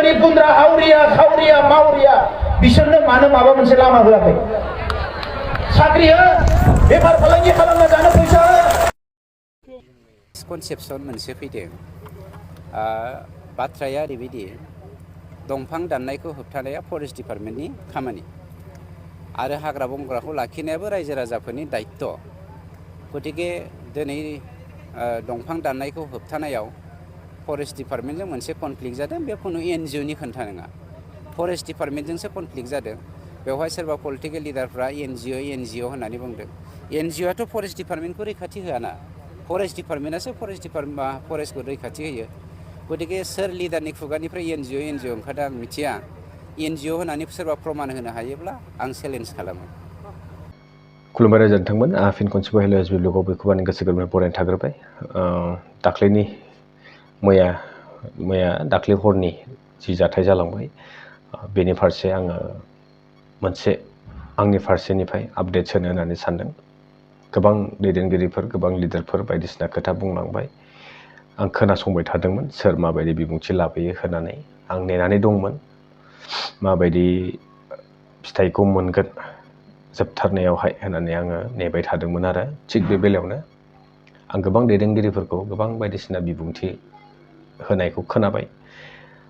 गोरिब गुन्द्रा हावरिया खावरिया मावरिया बिसोरनो मानो माबा मोनसे लामा होआखै? साख्रि हो, बेफार फालांगि खालामना जानो फैसा हो। कनसेप्सन मोनसे फैदों। बाथ्राया ओरैबायदि, दंफां दाननायखौ होबथानाया फरेस्ट डिपार्टमेन्टनि खामानि आरो हाग्रा बंग्राखौ लाखिनायाबो रायजो राजाफोरनि दायित्व। गतिके दिनै दंफां दाननायखौ होबथानायाव फरेस्ट डिपार्टमेन्टजों मोनसे कनफ्लिक्ट जादों। बे खुनु एनजिअनि खोथा नङा, फरेस्ट डिपार्टमेन्टजोंसो कनफ्लिक्ट जादों। बेवहाय सोरबा पलिटिकेल लिडारफ्रा एनजिअ होननानै बुंदों। एनजिअआथ' फरेस्ट डिपार्टमेन्टखौ रैखाथि होआना, फरेस्ट डिपार्टमेन्टआसो फरेस्टखौ रैखाथि होयो। गतिके सोर लिडारनि खुगानिफ्राय एनजिअ ओंखारदों आं मिथिया। एनजिअ होननानै सोरबा प्रमान होनो हायोब्ला आं चेलेन्ज खालामो। खुलुमबाय रायजो नोंथांमोन। फिन खनसेबाव हेल' एस बि ब्लगआव बयखौबो आंनि गोसो गोरबोनिफ्राय बरायनाय थाग्रोबाय। दाख्लै हरनि जि जाथाय जालांबाय, बेनि फारसे आङो मोनसे आंनि फारसेनिफ्राय आपडेट होनो होननानै सानदों। गोबां दैदेनगिरिफोर, गोबां लिडारफोर बायदिसिना खोथा बुंलांबाय। आं खोनासंबाय थादोंमोन सोर माबायदि बिबुंथि लाबोयो होननानै। आं नेनानै दंमोन माबायदि फिथाइखौ मोनगोन जोबथारनायावहाय होननानै आङो नेबाय थादोंमोन। आरो थिग बे बेलायावनो आं गोबां दैदेनगिरिफोरखौ गोबां बायदिसिना बिबुंथि होनायखौ खोनाबाय।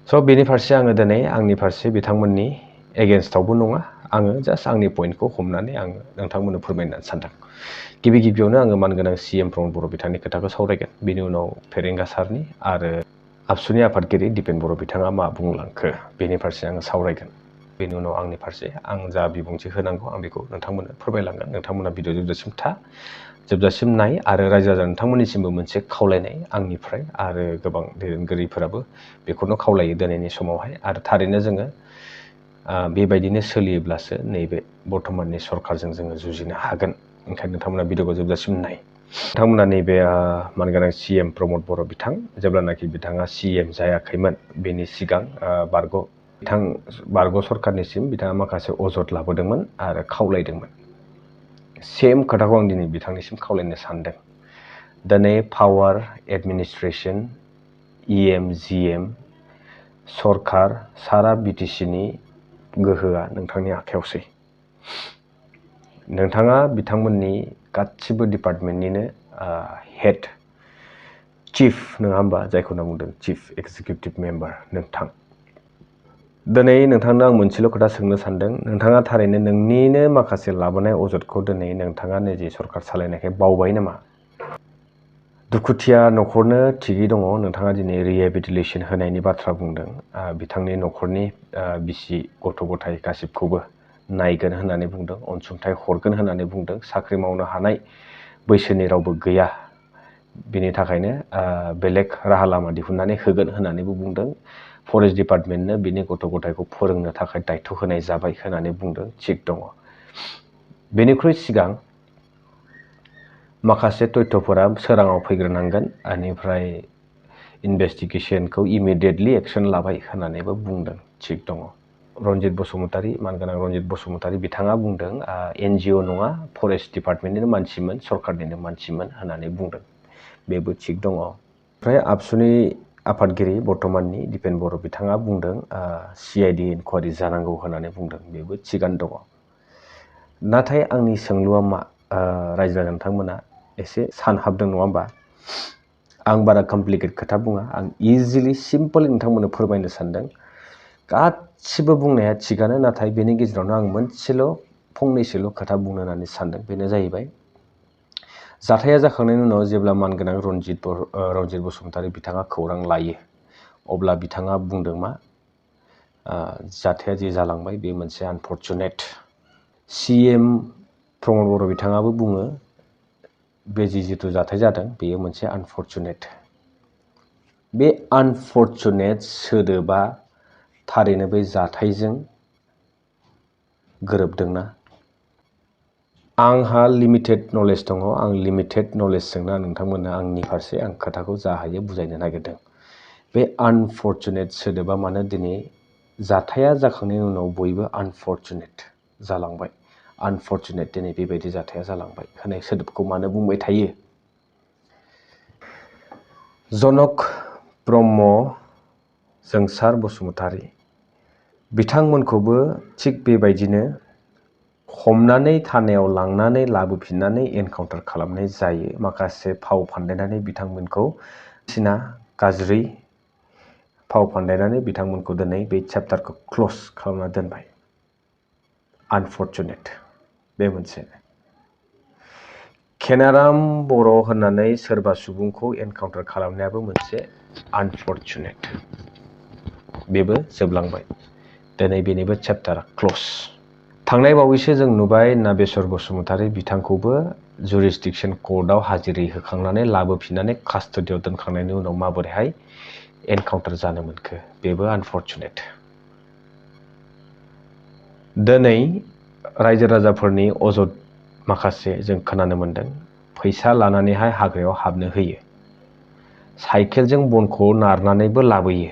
स' बेनि फारसे आङो दिनै आंनि फारसे बिथांमोननि एगेन्स्टआवबो नङा, आङो जास्ट आंनि पइन्टखौ हमनानै आङो नोंथांमोननो फोरमायनो सानदों। गिबियावनो आङो मानगोनां CM प्रमद बर' बिथांनि खोथाखौ सावरायगोन। बेनि उनाव फेरेंगा सारनि आरो आबसुनि आफादगिरि दिपेन बर' बिथाङा मा बुंलांखो बेनि फारसे आङो सावरायगोन। बेनि उनाव आंनि फारसे आं जा बिबुंथि होनांगौ आं बेखौ नोंथांमोननो फोरमायलांगोन। नोंथांमोना भिडिअ जोबजासिम नाय। आरो रायजो राजा नोंथांमोननिसिमबो मोनसे खावलायनाय आंनिफ्राय, आरो गोबां दैदेनगिरिफोराबो बेखौनो खावलायो दिनैनि समावहाय। आरो थारैनो जोङो बेबायदिनो सोलियोब्लासो नैबे बर्थमाननि सरकारजों जोङो जुजिनो हागोन। ओंखायनो नोंथांमोना भिडिअखौ जोबजासिम नाय। नोंथांमोना नैबे मानगोनां CM प्रमद बर' बिथां, जेब्लानाखि बिथाङा CM जायाखैमोन बेनि सिगां बारग' सरखारनिसिम बिथाङा माखासे अजद लाबोदोंमोन आरो खावलायदोंमोन। सेम खोथाखौ आं दिनै बिथांनिसिम खावलायनो सानदों। दिनै पावार एडमिनिस्ट्रेसन, EM GM सरकार सारा BTCनि गोहोआ नोंथांनि आखायावसै। नोंथाङा बिथांमोननि गासिबो डिपार्टमेन्टनिनो हेड, चिफ नङा होमबा, जायखौ होनना बुंदों चिफ एक्जिकिउटिभ मेम्बार नोंथां। दिनै नोंथांनो आं मोनसेल' खोथा सोंनो सानदों। नोंथाङा थारैनो नोंनिनो माखासे लाबोनाय अजदखौ दिनै नोंथाङा निजे सरकार सालायनायखाय बावबाय नामा? दुखुथिया न'खरनो थिगै दङ। नोंथाङा दिनै रिहेबिलिटेसन होनायनि बाथ्रा बुंदों। बिथांनि न'खरनि बिसि गथ' गथाय गासिबखौबो नायगोन होननानै बुंदों, अनसुंथाइ हरगोन होननानै बुंदों। साख्रि मावनो हानाय बैसोनि रावबो गैया, बिनि थाखायनो बेलेग राहा लामा दिहुननानै होगोन होननानैबो बुंदों। फरेस्ट डिपार्टमेन्टनो बिनि गथ' गथायखौ फोरोंनो थाखाय दायथ' होनाय जाबाय होननानै बुंदों। थिग दङ। बेनिख्रुइ सिगां माखासे तथ्यफोरा सोराङाव फैग्रोनांगोन, बेनिफ्राय इनभेस्टिगेसनखौ इमिडियेटलि एक्सन लाबाय होननानैबो बुंदों। थिग दङ। रनजित बसुमतारी, मानगोनां रनजित बसुमतारी बिथाङा बुंदों NGO नङा, फरेस्ट डिपार्टमेन्टनिनो मानसिमोन, सरकारनिनो मानसिमोन होननानै बुंदों। बेबो थिग दङ। ओमफ्राय आबसुनि आफादगिरि बर्थमाननि दिपेन बर' बिथाङा बुंदों CID इनकुवारि जानांगौ होननानै बुंदों। बेबो थिगानो दङ। नाथाय आंनि सोंलुआ मा, रायजो राजा नोंथांमोना एसे सानहाबदों नङा होमबा? आं बारा कमप्लिकेट खोथा बुङा, आं इजिलि सिम्पलि नोंथांमोननो फोरमायनो सानदों। गासिबो बुंनाया थिगानो, नाथाय बेनि गेजेरावनो आं फंनैसोल' खोथा बुंनो होननानै सानदों। बेनो जाहैबाय, जाथाया जाखांनायनि उनाव जेब्ला मानगोनां रनजित बसुमतारी बिथाङा खौरां लायो, अब्ला बिथाङा बुंदों मा, जाथाया जि जालांबाय बे मोनसे आनफर्चुनेट। CM प्रमद बर' बिथाङाबो बुङो बे जिथु जाथाय जादों बेयो मोनसे आनफर्चुनेट। बे आनफर्चुनेट सोदोबा थारैनो बै जाथायजों गोरोबदोंना? आंहा लिमिटेड नलेज दङ। आं लिमिटेड नलेजजोंनो नोंथांमोननो आंनि फारसे आं खोथाखौ जा हायो बुजायनो नागिरदों। बे आनफर्चुनेट सोदोबा मानो दिनै जाथाया जाखांनायनि उनाव बयबो आनफर्चुनेट जालांबाय, आनफर्चुनेट दिनै बेबायदि जाथाया जालांबाय होननाय सोदोबखौ मानो बुंबाय थायो? जनक ब्रह्म जोंसार बसुमतारी बिथांमोनखौबो थिग बेबायदिनो हमनानै थानायाव लांनानै लाबोफिननानै एनकाउन्टार खालामनाय जायो। माखासे फाव फान्दायनानै बिथांमोनखौ सिना गाज्रि फाव फान्दायनानै बिथांमोनखौ दिनै बे चेप्टारखौ क्ल'ज खालामना दोनबाय। आनफर्चुनेट बे मोनसे। केनाराम बर' होननानै सोरबा सुबुंखौ एनकाउन्टार खालामनायाबो मोनसे आनफर्चुनेट। बेबो जोबलांबाय। दिनै बेनिबो चेप्टारा क्ल'ज। थांनाय बावैसो जों नुबाय नागेश्वर बसुमतारी बिथांखौबो जुरिसडिक्सन कर्टआव हाजिरै होखांनानै लाबोफिननानै कास्टडियाव दोनखांनायनि उनाव माबोरैहाय एनकाउन्टार जानो मोनखो, बेबो आनफर्चुनेट। दिनै रायजो राजाफोरनि अजद माखासे जों खोनानो मोन्दों, फैसा लानानैहाय हाग्रायाव हाबनो होयो, साइकेलजों बनखौ नारनानैबो लाबोयो।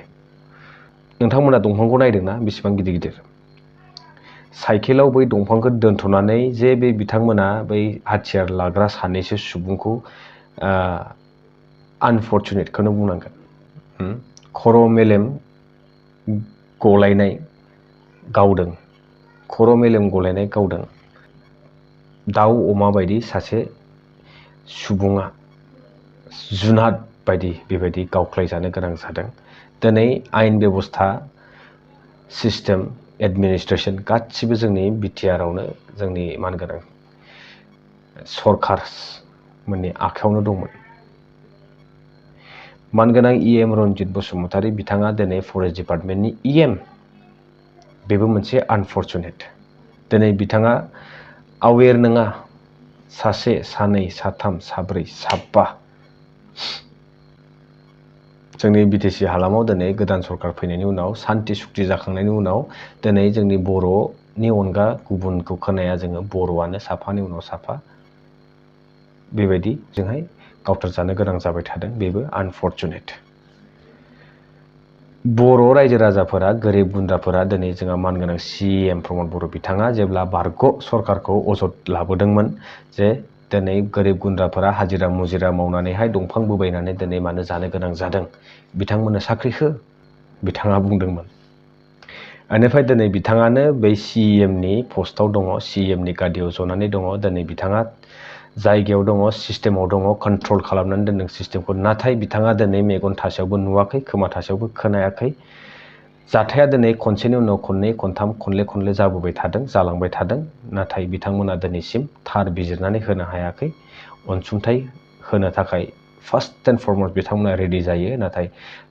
नोंथांमोना दंफांखौ नायदोंना बेसेबां गिदिर गिदिर? साइकेलाव बै दंफांखौ दोनथ'नानै जे बे बिथांमोना बै हाथियार लाग्रा सानैसो सुबुंखौ आनफर्चुनेटखौनो बुंनांगोन। खर' मेलेम गलायनाय गावदों, खर' मेलेम गलायनाय गावदों। दाउ अमा बायदि सासे सुबुङा जुनाद बायदि बेबायदि गावख्लायजानो गोनां जादों। दिनै आयेन बेबस्था सिस्टेम एडमिनिस्ट्रेसन गासिबो जोंनि बिटिआरआवनो जोंनि मानगोनां सरकार मोननि आखायावनो दंमोन। मानगोनां EM रन्जित बसुमतारी बिथाङा दिनै फरेस्ट डिपार्टमेन्टनि EM, बेबो मोनसे आनफर्चुनेट। दिनै बिथाङा अवेर नङा, सासे सानै साथाम साब्रै साबा जोंनि बिटिसि हालामाव दिनै गोदान सरकार फैनायनि उनाव सान्ति सुक्ति जाखांनायनि उनाव दिनै जोंनि बर'नि अनगा गुबुनखौ खोनाया जोङो बर'आनो साफानि उनाव साफा बेबायदि जोंहाय गावथार जानो गोनां जाबाय थादों। बेबो आनफर्चुनेट। बर' रायजो राजाफोरा गोरिब गुन्द्राफोरा दिनै जोंहा मानगोनां CM प्रमद बर' बिथाङा जेब्ला बारग' सरकारखौ अजद लाबोदोंमोन जे दिनै गोरिब गुन्द्राफोरा हाजिरा मुजिरा मावनानैहाय दंफां बोबायनानै दिनै मानो जानो गोनां जादों, बिथांमोननो साख्रि हो, बिथाङा बुंदोंमोन। बेनिफ्राय दिनै बिथाङानो बै CMनि पस्टआव दङ, CMनि गादियाव जनानै दङ। दिनै बिथाङा जायगायाव दङ, सिस्टेमाव दङ, कन्ट्रल खालामनानै दोनदों सिस्टेमखौ। नाथाय बिथाङा दिनै मेगन थासेयावबो नुवाखै, खोमा थासेयावबो खोनायाखै। जाथाया दिनै खनसेनि उनाव खननै खनथाम खनले जाबोबाय थादों, जालांबाय थादों। नाथाय बिथांमोना दिनैसिम थार बिजिरनानै होनो हायाखै। अनसुंथाइ होनो थाखाय फार्स्ट एन्ड फरमस्ट बिथांमोना रेडि जायो, नाथाय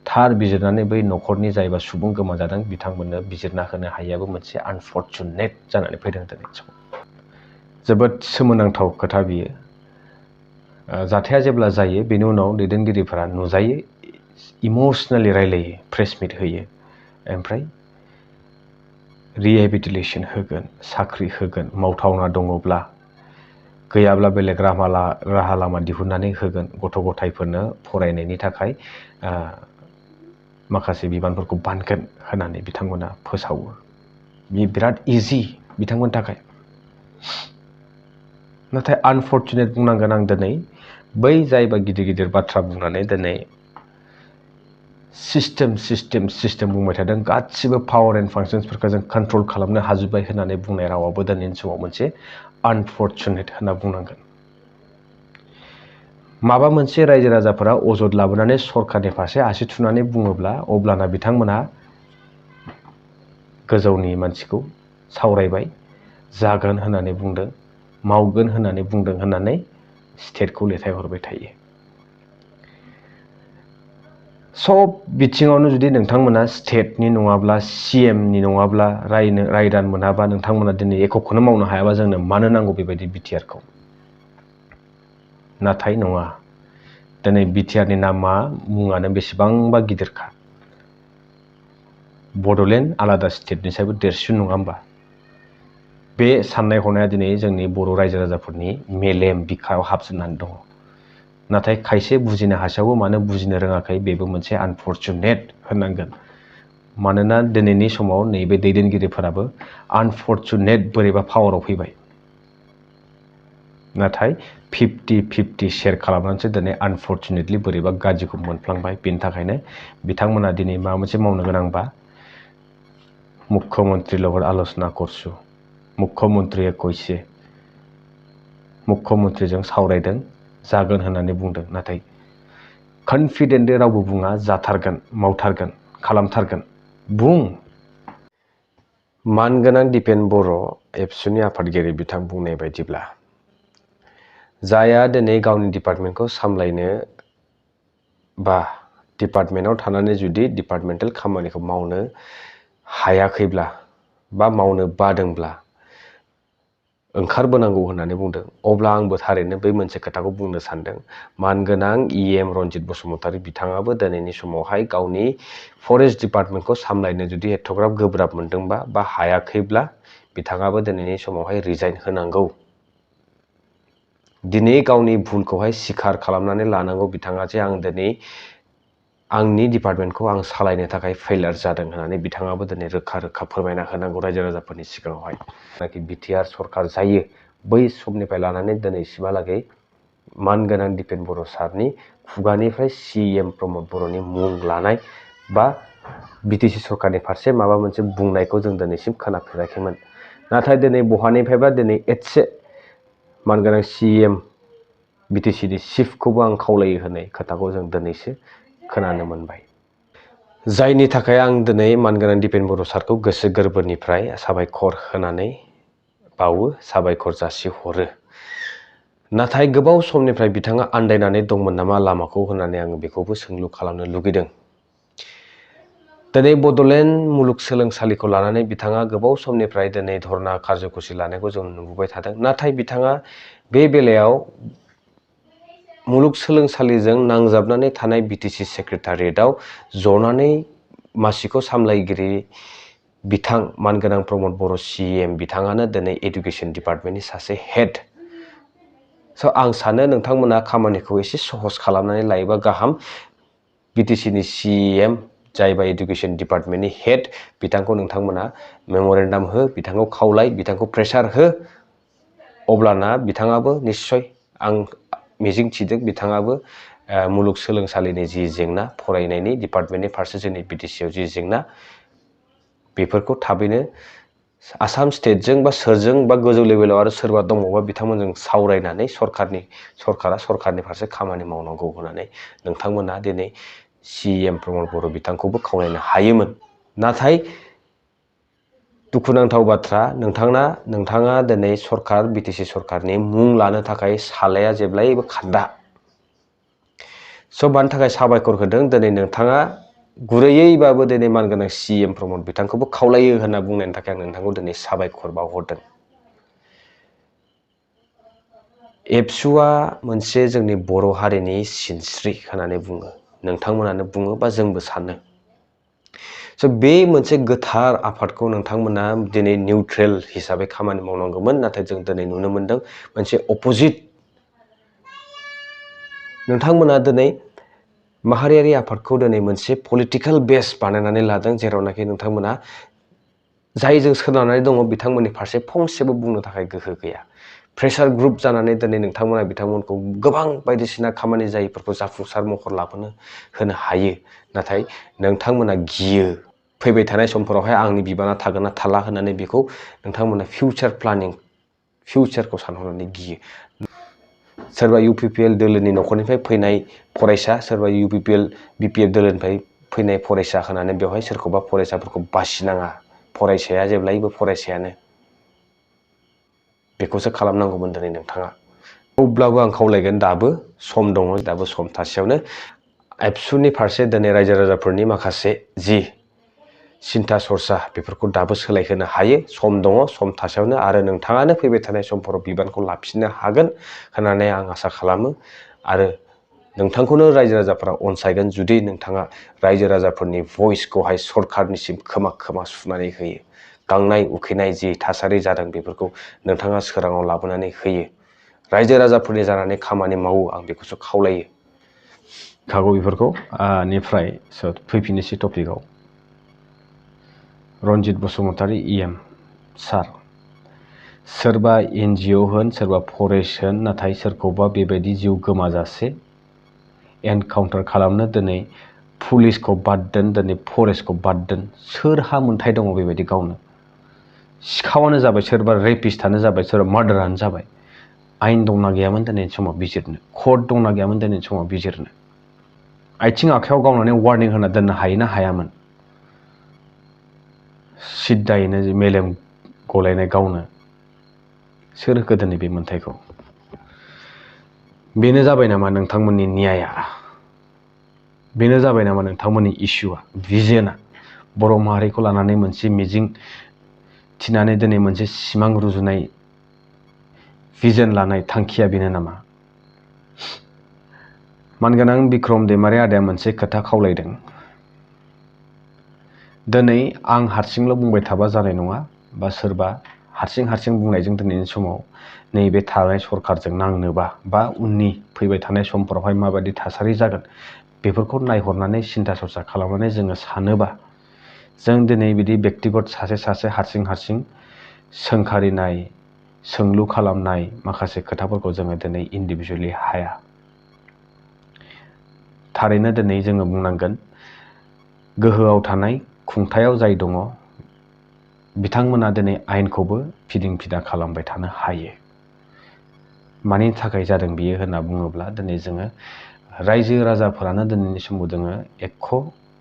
थार बिजिरनानै बै न'खरनि जायबा सुबुं गोमाजादों बिथांमोननो बिजिरना होनो हायैयाबो मोनसे आनफर्चुनेट जानानै फैदों दिनै समाव। जोबोद सोमोनांथाव खोथा बियो। जाथाया जेब्ला जायो बेनि उनाव दैदेनगिरिफोरा नुजायो, इमसनेलि रायलायो, प्रेस मिट होयो, ओमफ्राय रिहेबिलिटेसन होगोन, साख्रि होगोन, मावथावना दङब्ला, गैयाब्ला बेलेग राहा लामा दिहुननानै होगोन, गथ' गथायफोरनो फरायनायनि थाखाय माखासे बिबानफोरखौ बानगोन होननानै बिथांमोना फोसावो। बे बिराद इजि बिथांमोननि थाखाय। नाथाय आनफर्चुनेट बुंनांगोन आं दिनै बै जायबा गिदिर गिदिर बाथ्रा बुंनानै दिनै सिस्टेम बुंबाय थादों, गासिबो पावार एन्ड फांसन्सफोरखौ जों कन्ट्रल खालामनो हाजोब्बाय होननानै बुंनाय रावाबो दिनैनि समाव मोनसे आनफर्चुनेट होनना बुंनांगोन। माबा मोनसे रायजो राजाफोरा अजद लाबोनानै सरकारनि फारसे आसि थुनानै बुङोब्ला अब्लाना बिथांमोना गोजौनि मानसिखौ सावरायबाय, जागोन होननानै बुंदों, मावगोन होननानै बुंदों होननानै स्टेटखौ लिरथायहरबाय थायो। सब बिथिङावनो जुदि नोंथांमोना स्टेटनि नङाब्ला CMनि नङाब्ला रायदान मोनाबा नोंथांमोना दिनै एक'खौनो मावनो हायाबा जोंनो मानो नांगौ बेबायदि बिटिआरखौ? नाथाय नङा, दिनै बिटिआरनि नामा मुङानो बेसेबांबा गिदिरखा। बड'लेण्ड आलादा स्टेटनिसायबो देरसिन नङा होमबा? बे साननाय हनाया दिनै जोंनि बर' रायजो राजाफोरनि मेलेम बिखायाव हाबजोबनानै दङ। नाथाय खायसे बुजिनो हासेयावबो मानो बुजिनो रोङाखै, बेबो मोनसे आनफर्चुनेट होननांगोन। मानोना दिनैनि समाव नैबे दैदेनगिरिफोराबो आनफर्चुनेट बोरैबा पावाराव फैबाय। नाथाय 50-50 शेयार खालामनानैसो दिनै आनफर्चुनेटलि बोरैबा गाज्रिखौ मोनफ्लांबाय। बेनि थाखायनो बिथांमोना दिनै माबा मोनसे मावनो गोनांबा मुख्यमंत्री লগত आलोचना करसु, मुख्यमंत्रीया কৈছে, मुख्यमंत्रीजों सावरायदों, जागोन होननानै बुंदों। नाथाय कनफिडेन्टली रावबो बुङा जाथारगोन, मावथारगोन, खालामथारगोन। बुं। मानगोनां दिपेन बर' एबसुनि आफादगिरि बिथां बुंनाय बायदिब्ला जायहा दिनै गावनि डिपार्टमेन्टखौ सामलायनो बा डिपार्टमेन्टआव थानानै जुदि डिपार्टमेन्टेल खामानिखौ मावनो हायाखैब्ला बा मावनो बादोंब्ला ओंखारबोनांगौ होननानै बुंदों। अब्ला आंबो थारैनो बै मोनसे खोथाखौ बुंनो सानदों। मानगोनां EM रन्जित बसुमतारी बिथाङाबो दिनैनि समावहाय गावनि फरेस्ट डिपार्टमेन्टखौ सामलायनो जुदि एथ'ग्राब गोब्राब मोनदोंबा बा हायाखैब्ला बिथाङाबो दिनैनि समावहाय रिजाइन होनांगौ। दिनै गावनि भुलखौहाय स्वीकार खालामनानै लानांगौ बिथाङा जे आं दिनै आंनि डिपार्टमेन्टखौ आं सालायनो थाखाय फेलियर जादों होननानै बिथाङाबो दिनै रोखा रोखा फोरमायना होनांगौ रायजो राजाफोरनि सिगाङावहाय। नाखि बिटिआर सरकार जायो बै समनिफ्राय लानानै दिनैसिमहालागै मानगोनां दिपेन बर' सारनि खुगानिफ्राय CM प्रमद बर'नि मुं लानाय बा BTC सरकारनि फारसे माबा मोनसे बुंनायखौ जों दिनैसिम खोनाफेराखैमोन। नाथाय दिनै बहानिफ्रायबा दिनै एसे मानगोनां CM BTCनि चिफखौबो आं खावलायो होननाय खोथाखौ जों दिनैसो खोनानो मोनबाय। जायनि थाखाय आं दिनै मानगोनां दिपेन बर' सारखौ गोसो गोरबोनिफ्राय साबायखर होनानै बावो, साबायखर जासिहरो। नाथाय गोबाव समनिफ्राय बिथाङा आन्दायनानै दंमोन नामा लामाखौ होननानै आङो बेखौबो सोंलु खालामनो लुगैदों। दिनै बड'लेण्ड मुलुगसोलोंसालिखौ लानानै बिथाङा गोबाव समनिफ्राय दिनै धरना कार्यसुचि लानायखौ जों नुबोबाय थादों। नाथाय बिथाङा बे बेलायाव मुलुगसोलोंसालिजों नांजाबनानै थानाय BTC सेक्रेटारियेटआव जनानै मासिखौ सामलायगिरि बिथां मानगोनां प्रमद बर' CM बिथाङानो दिनै एडुकेसन डिपार्टमेन्टनि सासे हेड। आं सानो नोंथांमोना खामानिखौ एसे सहज खालामनानै लायोबा गाहाम। BTCनि CM जायबा एडुकेसन डिपार्टमेन्टनि हेड बिथांखौ नोंथांमोना मेम'रेन्डाम हो, बिथांखौ खावलाय, बिथांखौ प्रेसार हो। अब्लाना बिथाङाबो निस्सय आं मिजिं थिदों बिथाङाबो मुलुगसोलोंसालिनि जि जेंना फरायनायनि डिपार्टमेन्टनि फारसे जोंनि BTCआव जि जेंना बेफोरखौ थाबैनो आसाम स्टेटजों बा सोरजों बा गोजौ लेभेलाव आरो सोरबा दंबावोबा बिथांमोनजों सावरायनानै सरकारा सरकारनि फारसे खामानि मावनांगौ होननानै नोंथांमोना दिनै CM प्रमद बर' बिथांखौबो खावलायनो हायोमोन। नाथाय दुखुनांथाव बाथ्रा नोंथाङा दिनै सरकार BTC सरकारनि मुं लानो थाखाय सालाया जेब्लायबो खान्दा। मानि थाखाय साबायखर होदों दिनै नोंथाङा गुरैयैबाबो दिनै मानगोनां CM प्रमद बिथांखौबो खावलायो होनना बुंनायनि थाखाय आं नोंथांखौ दिनै साबायखर बावहरदों। एबसुआ मोनसे जोंनि बर' हारिनि सिनस्रि होननानै बुङो, नोंथांमोनानो बुङो बा जोंबो सानो। बे मोनसे गोथार आफादखौ नोंथांमोना दिनै निउट्रेल हिसाबै खामानि मावनांगौमोन। नाथाय जों दिनै नुनो मोनदों मोनसे अपोजिट। नोंथांमोना दिनै माहारियारि आफादखौ दिनै मोनसे पलिटिकेल बेस बानायनानै लादों, जेरावनाखि नोंथांमोना जायजों सोनारनानै दङ बिथांमोननि फारसे फंसेबो बुंनो थाखाय गोहो गैया। प्रेसार ग्रुप जानानै दिनै नोंथांमोना बिथांमोनखौ गोबां बायदिसिना खामानि जायैफोरखौ जाफुंसार महर लाबोनो होनो हायो। नाथाय नोंथांमोना गियो फैबाय थानाय समफोरावहाय आंनि बिबाना थागोन ना थाला होननानै बेखौ नोंथांमोना फिउचारखौ सानहरनानै गियो। सोरबा UPPL दोलोनि न'खरनिफ्राय फैनाय फरायसा, सोरबा BPF दोलोनिफ्राय फैनाय फरायसा होननानै बेवहाय सोरखौबा फरायसाफोरखौ बासिनाङा। फरायसाया जेब्लायबो फरायसायानो। बेखौसो खालामनांगौमोन दिनै नोंथाङा। अब्लाबो आं खावलायगोन दाबो सम दङ, दाबो सम थासेयावनो एबसुनि फारसे दिनै रायजो राजाफोरनि माखासे जि सिन्था सरसा बेफोरखौ दाबो सोलायहोनो हायो। सम दङ, सम थासेयावनो आरो नोंथाङानो फैबाय थानाय समफोराव बिबानखौ लाफिननो हागोन होननानै आं आसा खालामो। आरो नोंथांखौनो रायजो राजाफोरा अनसायगोन जुदि नोंथाङा रायजो राजाफोरनि भइसखौहाय सरकारनिसिम खोमा सुनानै होयो। गांनाय उखैनाय जि थासारि जादों बेफोरखौ नोंथाङा सोराङाव लाबोनानै होयो। रायजो राजाफोरनि जानानै खामानि मावो, आं बेखौसो खावलायो। खागौ बेफोरखौ निफ्राय फैफिननोसै टपिकआव। रन्जित बसुमतारी EM सार, सोरबा NGO होन सोरबा फरेस्ट होन नाथाय सोरखौबा बेबायदि जिउ गोमाजासे एनकाउन्टार खालामनो दिनै पुलिसखौ बाद दोन दिनै फरेस्टखौ बाद दोन सोरहा मोन्थाय दङ बेबायदि गावनो सिखावानो जाबाय सोरबा रेपिस्टआनो जाबाय सोरबा मार्डारानो जाबाय आयेन दंना गैयामोन दिनैनि समाव बिजिरनो कर्ट दंना गैयामोन दिनैनि समाव बिजिरनो आथिं आखायाव गावनानै वार्निं होना दोननो हायोना हायामोन सिद्दायैनो मेलेम गलायनाय गावनो सोर होखो दिनै बे मोन्थायखौ बेनो जाबाय नामा नोंथांमोननि न्यायआ बेनो जाबाय नामा नोंथांमोननि इस्युआ भिजोनआ बर' माहारिखौ लानानै मोनसे मिजिं थिनानै दिनै मोनसे सिमां रुजुनाय भिजन लानाय थांखिया बेनो नामा मानगोनां बिक्रम दैमारि आदाया मोनसे खोथा खावलायदों दिनै आं हारसिंल' बुंबाय थाबा जानाय नङा बा सोरबा हारसिं बुंनायजों दिनैनि समाव नैबे थानाय सरखारजों नांनोबा बा उननि फैबाय थानाय समफोरावहाय माबायदि थासारि जागोन बेफोरखौ नायहरनानै सिन्था सरसा खालामनानै जोङो सानोबा जों दिनै बिदि बेक्तिगत सासे हारसिं सोंखारिनाय सोंलु खालामनाय माखासे खोथाफोरखौ जोङो दिनै इन्डिभिजुवेलि हाया थारैनो दिनै जोङो बुंनांगोन गोहोआव थानाय खुंथायाव जाय दङ बिथांमोना दिनै आयेनखौबो फिदिं फिदा खालामबाय थानो हायो मानि थाखाय जादों बियो होनना बुङोब्ला दिनै जोङो रायजो राजाफोरानो दिनैनि समाव जोङो एख'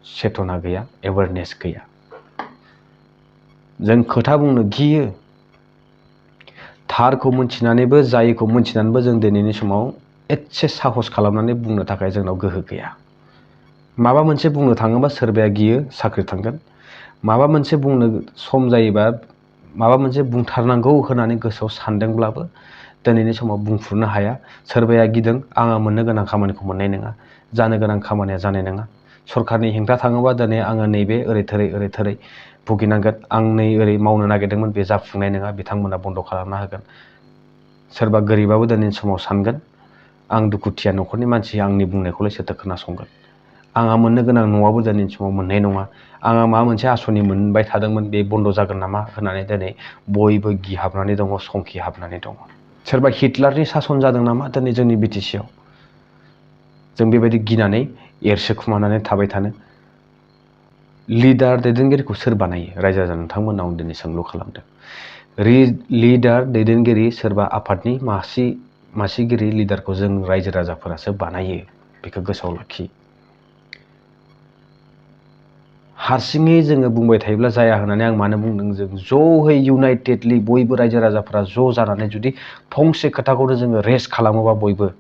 चेतना गैया एवारनेस गैया जों खोथा बुंनो गियो थारखौ मोनथिनानैबो जायैखौ मोनथिनानैबो जों दिनैनि समाव एसे साहस खालामनानै बुंनो थाखाय जोंनाव गोहो गैया माबा मोनसे बुंनो थाङोबा सोरबाया गियो साख्रि थांगोन माबा मोनसे बुंनो सम जायोबा माबा मोनसे बुंथारनांगौ होननानै गोसोआव सानदोंब्लाबो दिनैनि समाव बुंफुरनो हाया सोरबाया गिदों आंहा मोननो गोनां खामानिखौ मोननाय नङा जानो गोनां खामानिया जानाय नङा सरखारनि हेंथा थाङोबा दिनै आङो नैबे ओरै थोरै भुगिनांगोन आं नै ओरै मावनो नागिरदोंमोन बे जाफुंनाय नङा बिथांमोना बन्द खालामना होगोन सोरबा गोरिबाबो दिनैनि समाव सानगोन आं दुखुथिया न'खरनि मानसि आंनि बुंनायखौलाय सोरथो खोनासंगोन आंहा मोननो गोनां न'आबो दिनैनि समाव मोननाय नङा आंहा माबा मोनसे आसनि मोनबाय थादोंमोन बे बन्द जागोन नामा होननानै दिनै बयबो गिहाबनानै दङ संखिहाबनानै दङ सोरबा हिटलारनि सासन जादों नामा दिनै जोंनि बिटिसिआव जों बेबायदि गिनानै एरसोखुमानानै थाबाय थानो लिडार दैदेनगिरिखौ सोर बानायो रायजो राजा नोंथांमोनाव दिनै सोंलु खालामदों लिडार दैदेनगिरि सोरबा आफादनि मासिगिरि लिडारखौ जों रायजो राजाफोरासो बानायो बेखौ गोसोआव लाखि हारसिङै जोङो बुंबाय थायोब्ला जाया होननानै आं मानो बुंदों जों ज'है इउनाइटेडलि बयबो रायजो राजाफोरा ज' जानानै जुदि फंसे खोथाखौनो जोङो रेस्ट खालामोबा बयबो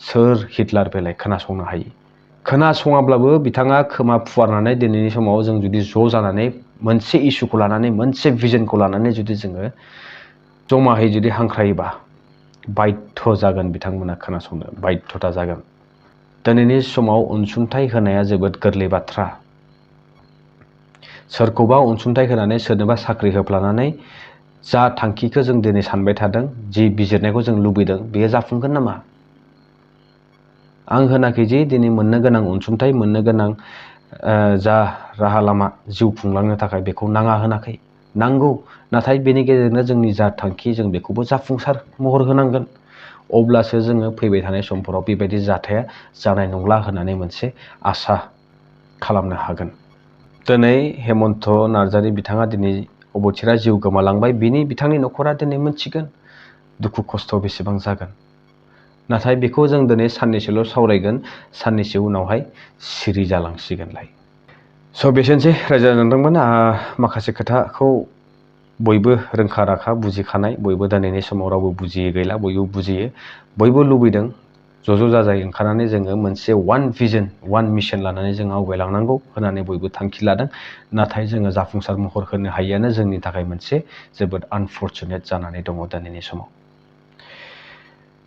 सोर हिटलार बेलाय खोनासंनो हायो खोनासङाब्लाबो बिथाङा खोमा फुवारनानै दिनैनि समाव जों जुदि ज' जानानै मोनसे इस्युखौ लानानै मोनसे भिजनखौ लानानै जुदि जोङो जमाहै जुदि हांख्रायोबा बाध्य जागोन बिथांमोना खोनासंनो बाध्यता जागोन दिनैनि समाव अनसुंथाइ होनाया जोबोद गोरलै बाथ्रा सोरखौबा अनसुंथाइ होनानै सोरनोबा साख्रि होफ्लानानै जा थांखिखौ जों दिनै सानबाय थादों जि बिजिरनायखौ जों लुबैदों बेयो जाफुंगोन नामा आं होनाखै जे दिनै मोननो गोनां अनसुंथाइ मोननो गोनां जा राहा लामा जिउ खुंलांनो थाखाय बेखौ नाङा होनाखै नांगौ नाथाय बेनि गेजेरजोंनो जोंनि जा थांखि जों बेखौबो जाफुंसार महर होनांगोन अब्लासो जोङो फैबाय थानाय समफोराव बेबायदि जाथाया जानाय नंला होननानै मोनसे आसा खालामनो हागोन दिनै हेमन्त नार्जारि बिथाङा दिनै अबथिरा जिउ गोमालांबाय बिथांनि न'खरा दिनै मोनथिगोन दुखु खस्थ' बेसेबां जागोन नाथाय बेखौ जों दिनै साननैसोल' सावरायगोन साननैसो उनावहाय सिरि जालांसिगोनलाय स' बेसेनोसै रायजो नोंथांमोन माखासे खोथाखौ बयबो रोंखा राखा बुजिखानाय बयबो दिनैनि समाव रावबो बुजियै गैला बयबो बुजियो बयबो लुबैदों ज' जाजाय ओंखारनानै जोङो मोनसे वान भिजन वान मिशन लानानै जों आवगायलांनांगौ होननानै बयबो थांखि लादों नाथाय जोङो जाफुंसार महर होनो हायियानो जोंनि थाखाय मोनसे जोबोद आनफर्चुनेट जानानै दङ दिनैनि समाव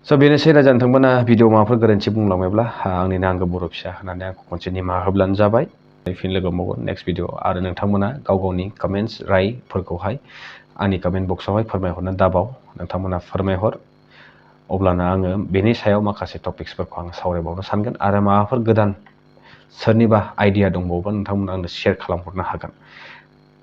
स' बेनोसै रायजो नोंथांमोना भिडिअ माबाफोर गोरोन्थि बुंलांबायब्ला आंनिनो आंगो बर' फिसा होननानै आंखौ खनसे निमाहा होब्लानो जाबाय फिन लोगो मोनबावगोन नेक्स्ट भिडिअ आरो नोंथांमोना गाव गावनि कमेन्ट्स रायफोरखौहाय आंनि कमेन्ट बक्सआवहाय फोरमायहरनो दाबाव नोंथांमोना फोरमायहर अब्लाना आङो बेनि सायाव माखासे टपिक्सफोरखौ आं सावरायबावनो सानगोन आरो माबाफोर गोदान सोरनिबा आइडिया दंबावोबा नोंथांमोना आंनो शेयार खालामहरनो हागोन